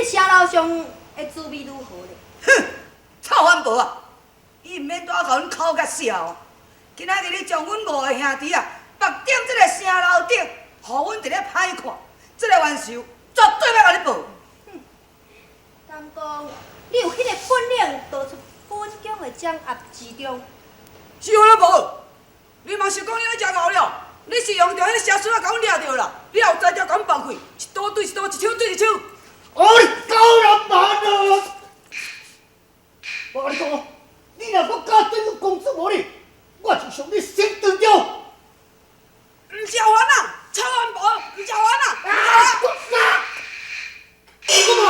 咧城樓上的滋味如何咧？哼，臭番婆啊！伊毋免帶予阮口甲笑。今仔日你將阮五个兄弟啊，縛踮這个城樓頂，予阮佇咧歹看，這个冤仇絕對欲共你報。哼，敢講你有彼个本領逃出本宮的掌握之中？是安怎無？你嘛是講你咧食牛了？你是用著彼个邪術仔共阮掠著啦？你也有才調共阮縛開，一刀對一刀，一槍對一槍。哎，高人慢啊！我共你講哦，你若閣敢對阮公子無禮，我就將你先斷掉。毋食煩啊，臭番婆，毋食煩啊！啊！我嘛，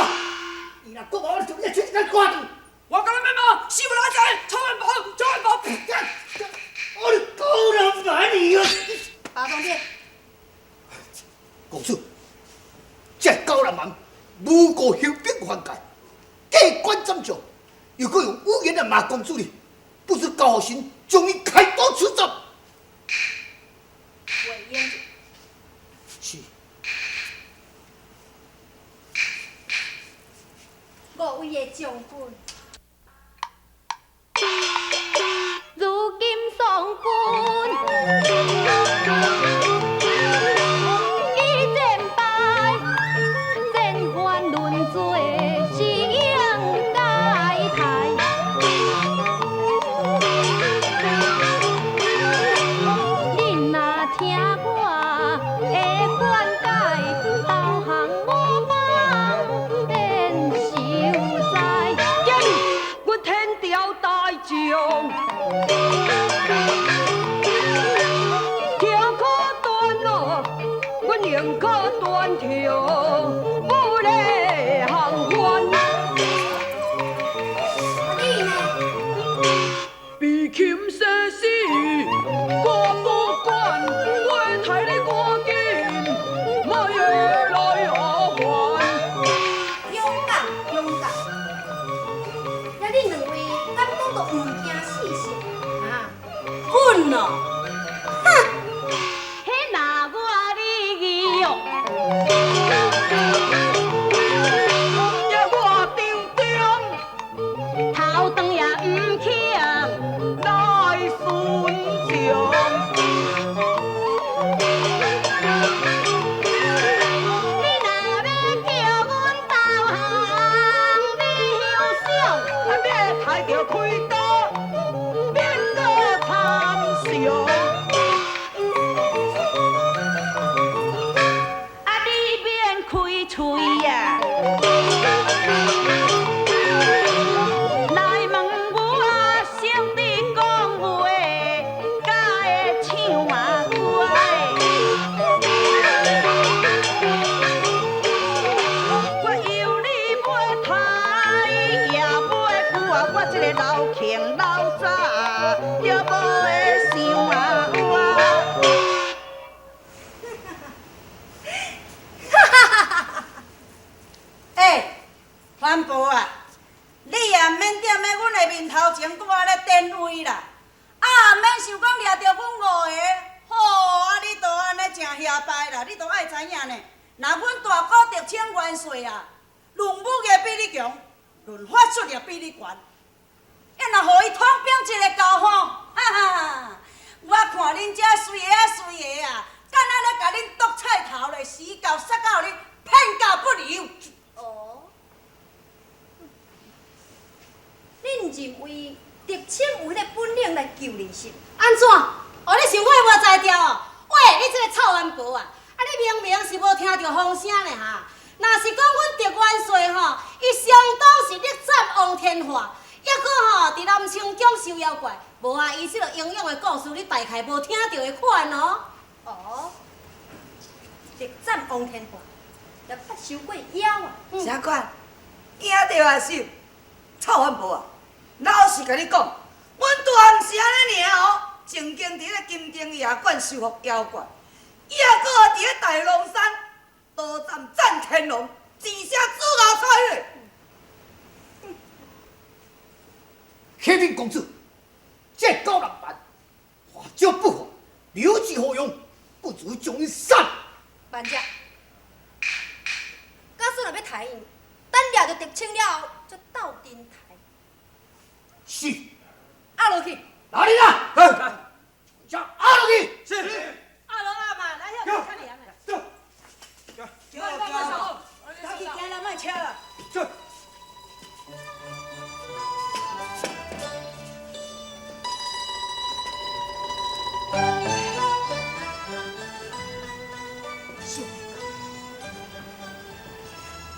你若閣無，我就將你喙一間割斷。我講你免忙，死無爛仔，臭番婆，臭番婆。我高人慢你啊！包公爹，公子，這高人蠻無故興兵犯界，過關斬將，又閣用語言來罵公子你，不知高何神將伊開刀處斬。魏英。是。五位的將軍。如今喪君已戰敗，戰犯論罪是應該刣。恁若聽我的勸解，投降無妨免受災。今日阮天朝大將。跳可斷咯，阮寧可斷跳，不咧行冤。你呢？被擒生死我不管，我刣你趕緊，莫会來還。勇敢，勇敢！遐恁兩位敢講都毋驚死是？啊，阮哦，哼！彼若我你哦，也我張中頭斷也毋肯來順從。你若欲叫阮投降，你休想！啊，欲刣著開刀，免閣參詳。啊，你免開喙呀，來問我兄弟講話，敢會唱啊歌？我由你欲刣也欲救啊，我這个老穷老早也無會想啊我。欸，番婆啊，你也毋免踮咧阮的面頭前閣按呢展威啦，啊，也毋免想講掠著阮五个，好啊，你都按呢誠遐敗啦，你都愛知影呢。若阮大哥德清元帥啊，論武藝比你強，論法術也比你懸，啊，若予伊統兵一个夠吼，哈哈！我看恁這衰个啊衰个啊，敢若咧共恁剁菜頭咧，死到殺到你片甲不留。哦，恁認為德清有彼个本領來救人心？按怎？哦，你想我會無才調哦？喂，你這个臭番婆啊！啊，你明明是無聽著風聲呢哈！若是講阮德元帥吼，伊相當是力戰王天化，抑閣吼佇南清宮收妖怪，無啊，伊這个英勇的故事，你大概無聽著的款哦。哦，力戰王天化，也捌收過妖啊！啥款？驚著啊是？臭番婆啊！老實共你講，阮大漢毋是按呢爾哦，曾經佇咧金燈夜館收服妖怪，抑閣佇咧大龍山刀斬戰天龍，錢聲煮牛菜咧。啟稟公子，這高人蠻，話少不法，留之何用？不如將伊殺。慢者，假使若欲刣伊，等清了后，才鬥陣刣。是。壓落去。哪裡啦？來，將壓落去。是。壓落壓嘛，來遐較涼的。走。走。來去行啦，莫車啦。走。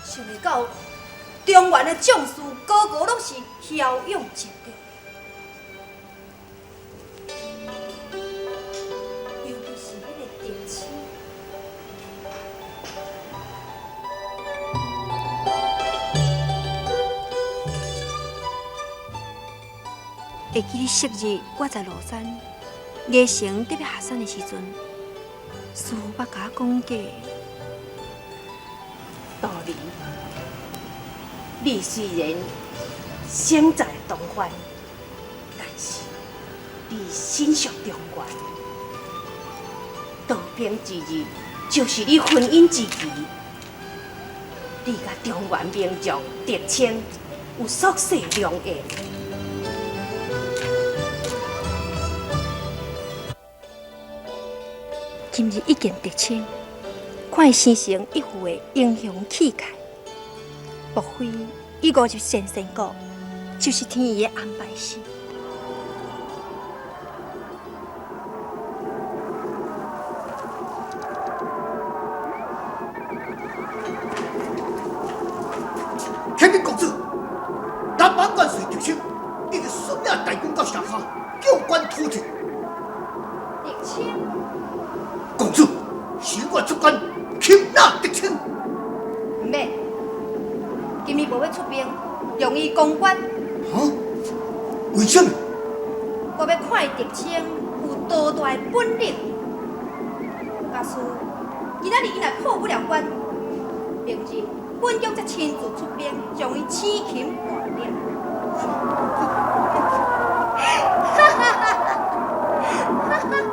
想袂到，中原的将士个个拢是骁勇善战，尤其是彼个德清。会记得昔日我在庐山艺成得欲下山的时阵，师父捌共我讲过。道理，你虽然生在东方，但是你身属中原。道兵之日，就是你婚姻之期。你佮中原名将狄青有宿世良缘。今日一见狄青，看伊生成一副的英雄气概，莫非伊误入神仙国，就是天意的安排是？启禀公子，南蛮元帅狄青已经率领大军到城下，叫关突袭。狄青，公子，是我出关擒拿狄青。毋免，今日无欲出兵，让伊攻关。哈？为什么？我欲看伊狄青有多大的本领。假使今仔日伊若破不了关，明日本宫才亲自出兵，将伊生擒活掠。哈哈哈哈哈哈！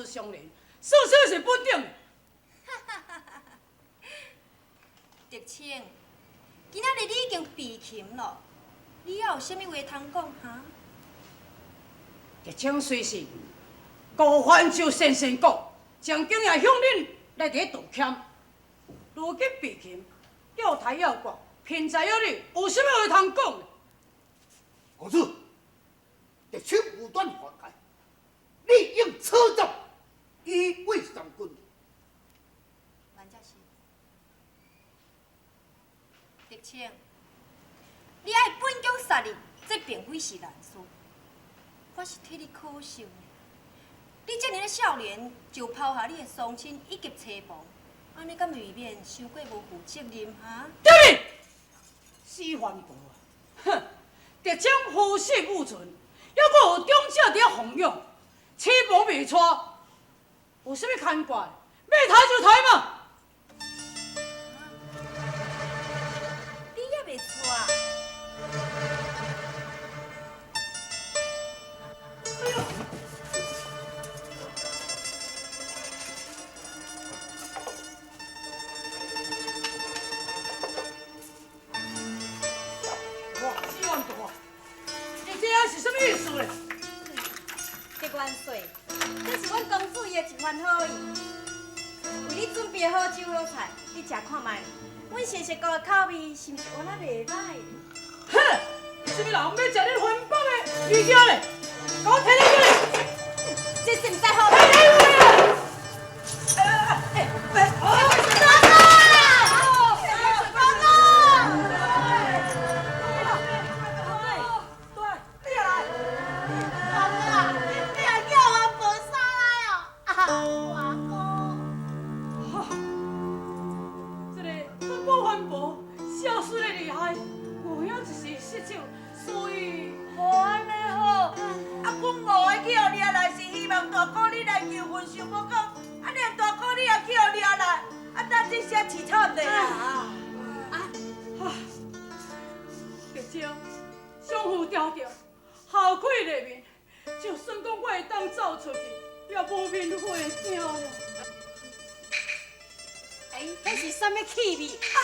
相连，事实是本顶。狄青，今仔日你已经被擒了，你还有啥物话通讲哈？狄青虽是误犯就神仙国，曾经也向恁来伫道歉，如今被擒，叫刣要国，贫在于你，有啥物话通讲？公子，狄青无端犯戒，理应处斩。以慰三军。万才是，狄青，你爱本宫杀你，这并非是难事，我是替你可惜呢。你这尔少年就抛下你的双亲以及妻房，按呢敢未免伤过无负责任哈？对，死番婆啊！哼，狄青夫死母存，犹阁有长者伫遐奉养，妻房未娶。有啥物牵挂？欲刣就刣嘛！你犹未娶？哇，四万多！你这是啥物意思咧？狄元帅，这是阮公子伊的一番好意，为你准备好酒好菜，你食看觅。阮神仙国的口味是毋是有那袂歹？哼，啥物人欲食恁番邦的物件咧？共我提来过来！这是毋知好。提来过来！哎哎哎！咧饲草地啦。啊！德清，相夫条条，后悔内面，就算讲我会当走出去，也无面会听啦。哎，彼是啥物气味？啊！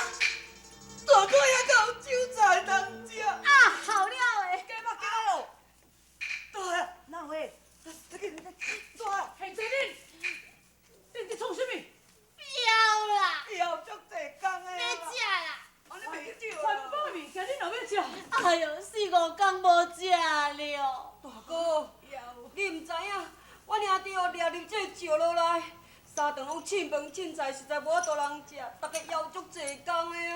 大哥也够酒菜通食。啊，好了的。加肉加肉。大啊，哪会？你去，大。现在恁伫创啥物？枵啦！枵足济工的。欲食啦！啊，你袂去环保物件，恁若欲食？哎哟，四五工无食了。大哥，你毋知影，阮兄弟哦掠入这个石落来，三顿拢凊饭凊菜，实在无法度人食，逐家枵足济工的啊。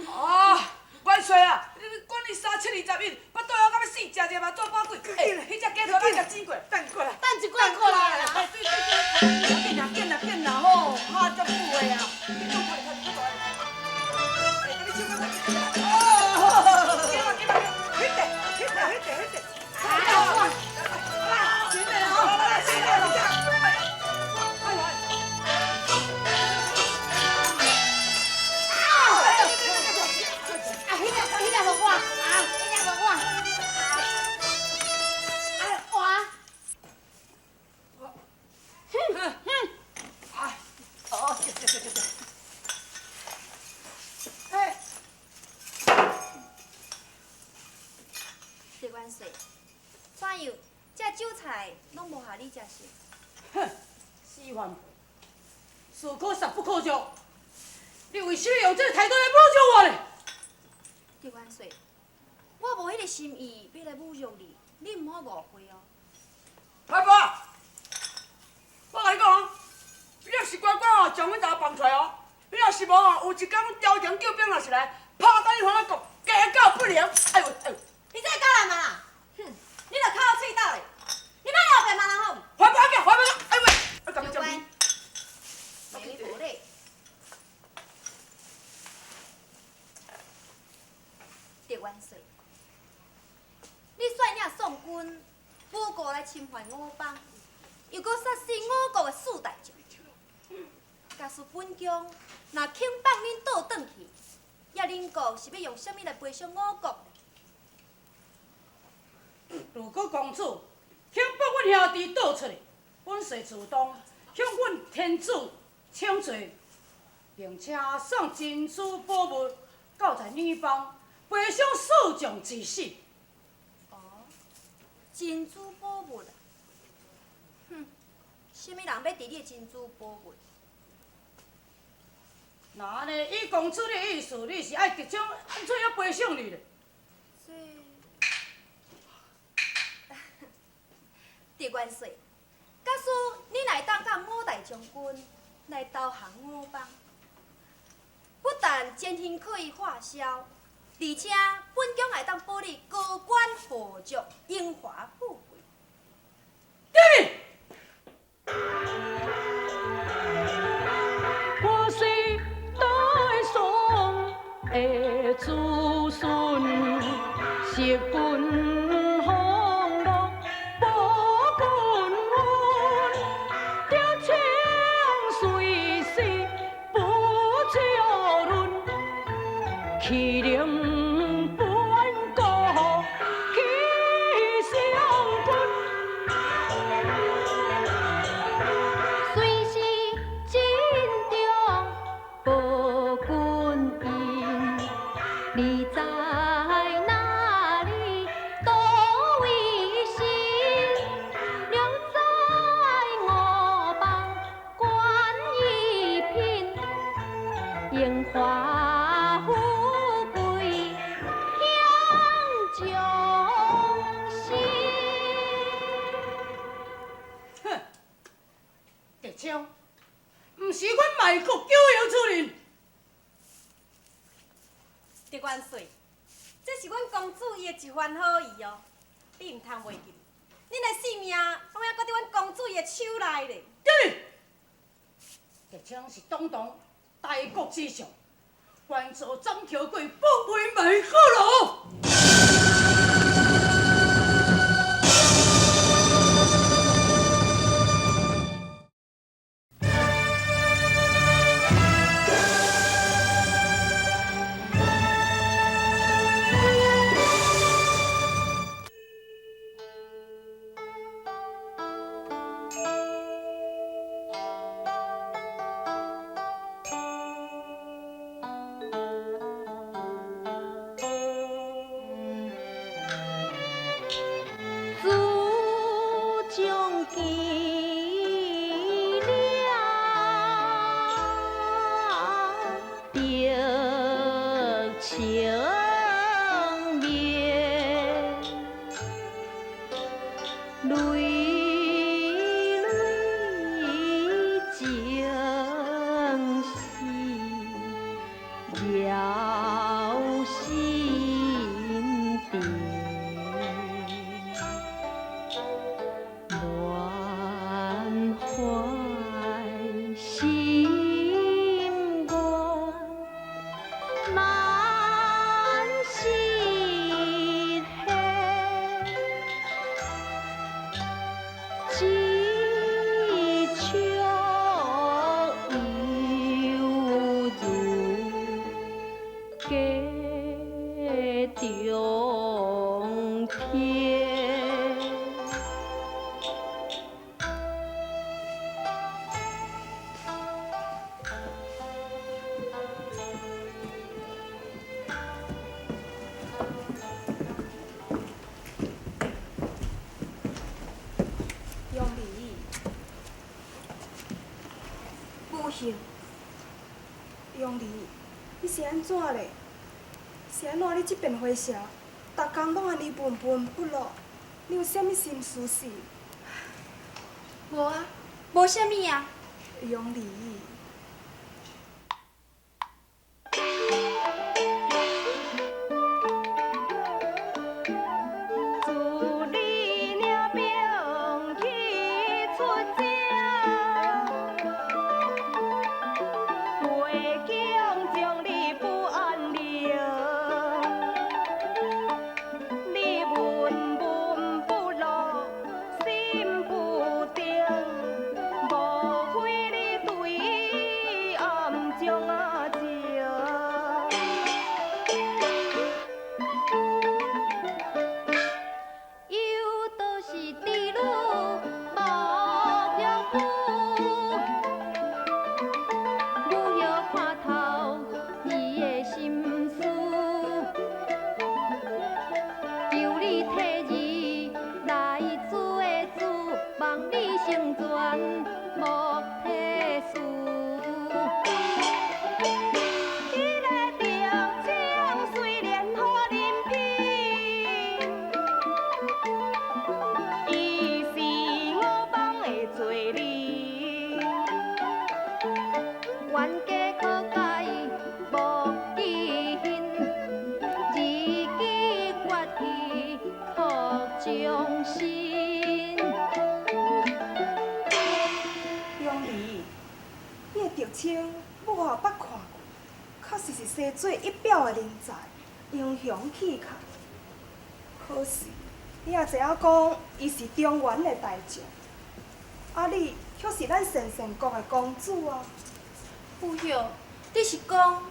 啊，元帅啊，你管你三七二十一，腹肚枵到欲死，食者嘛做饱鬼。欸，彼只鸡头咱食煎过，等过来，等一罐过来啦。对对对，紧啦紧啦紧啦吼，哈足久的啊。哦，紧啦紧啦，彼个彼个彼个彼个。啊，来，真的哦，来真的。怎样？这酒菜拢无合你食是？哼，死番婆，士可杀不可辱。你为啥物用这个态度来侮辱我呢？狄元帅，我无彼个心意欲来侮辱你，你毋好误会哦。番婆，我共你讲哦，你若是乖乖哦，将阮查某放出来哦。你若是无哦，有一工阮朝廷救兵若是来，拍甲你番仔国家教不灵。哎呦哎呦！你这狗男啊！哼，你著口喙斗咧，你莫后壁骂人好毋？番婆仔，番婆仔，哎喂，啊，长官，你无礼。狄元帅，你率领宋军无故来侵犯我邦，又阁杀死我国的四大将，假使本宫若肯放恁倒转去，遐恁国是欲用啥物来赔偿我国？如果公主肯放阮兄弟倒出去，阮誓主动向阮天子请罪，并且送珍珠宝物到在女方赔偿四将之死。哦，珍珠宝物啊！哼，啥物人欲得你的珍珠宝物？若按呢，以公主的意思，你是爱得奖按怎样赔偿你咧？这，狄元帅，假使你若会当佮五大将军来投降我方，不但前行可以化销，而且本宫会当保你高官厚爵，荣华富贵。对。我是大宋的子孙，识君风乐报君恩，德清随时不笑论，欺凌本国去相君。虽是尽忠报君恩，你在哪里都为心，留在我邦官一品，荣华富贵享终身。哼，德昌，毋是阮卖国咎由自人。狄元帅，这是阮公主伊的一番好意哦，你毋通袂记。恁的性命拢犹阁伫阮公主伊的手内咧。对，德昌是堂堂大国之将，愿做斩桥鬼，不为卖国奴。情绵，累累情丝绕心肠，满怀心愿难实现，一笑犹如家中天。杨丽，母后，杨丽，你是按怎咧？是按怎你这变花蛇，逐工拢按呢闷闷不乐？你有啥物心事是？无啊，无啥物啊。杨丽。自你领兵去出征，背景将你不安宁，你闷闷不乐，心不定，无非你对伊暗中啊情。又都是猪女无丈夫，母后看透伊的心思，求你替儿来做主，望你成全莫体事。彼个德清虽然好人品，伊是我帮的罪人，冤家可解莫记恨，自己决意托终身。杨丽，你的德清，母后捌看过，确实是生做一表的人才，英雄气概。可是，你也知影讲，伊是中原的大将，啊你却是咱神圣国的公主啊！母后，你是讲？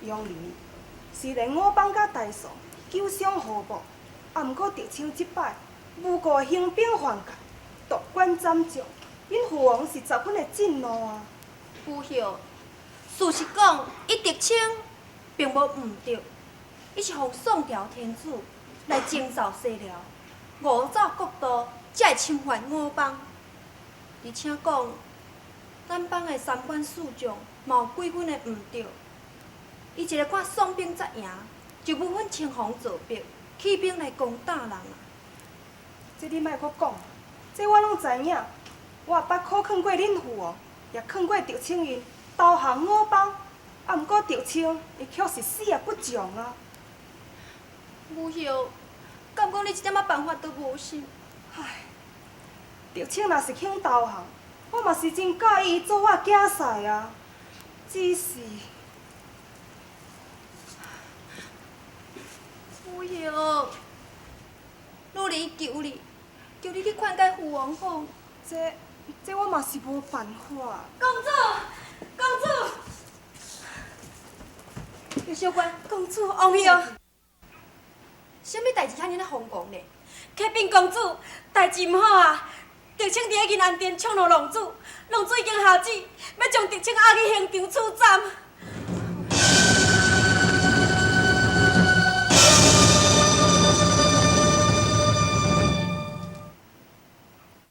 杨丽，虽然我邦佮大宋久相和睦，啊，毋过德清这摆无故兴兵犯界，夺关斩将，恁父王是十分的震怒啊！母后，事实讲，伊德清并无毋对，伊是奉宋朝天子来征召西辽，误走国度，才会侵犯我邦。而且讲，咱邦的三官四将嘛有几分的毋对，伊一个看宋兵才赢，就不分青红皂白，起兵来攻打人啊！这你莫阁讲，这我拢知影。我也捌苦劝过恁父王，也劝过德清𪜶投降我邦，啊，毋过德清伊却是死也不从啊！母后，敢讲你一点仔办法都无是？唉，德清若是肯投降，我嘛是真佮意伊做我囝婿啊。只是，母后，女儿求你，求你去劝解父王好。这我嘛是无办法。公主，公主，叶小官，公主，王后，啥物代志遐尔仔疯狂呢？启禀公主，代志毋好啊！德清伫咧银安殿触怒龙主，龙主已经下旨，欲将德清押去刑场处斩。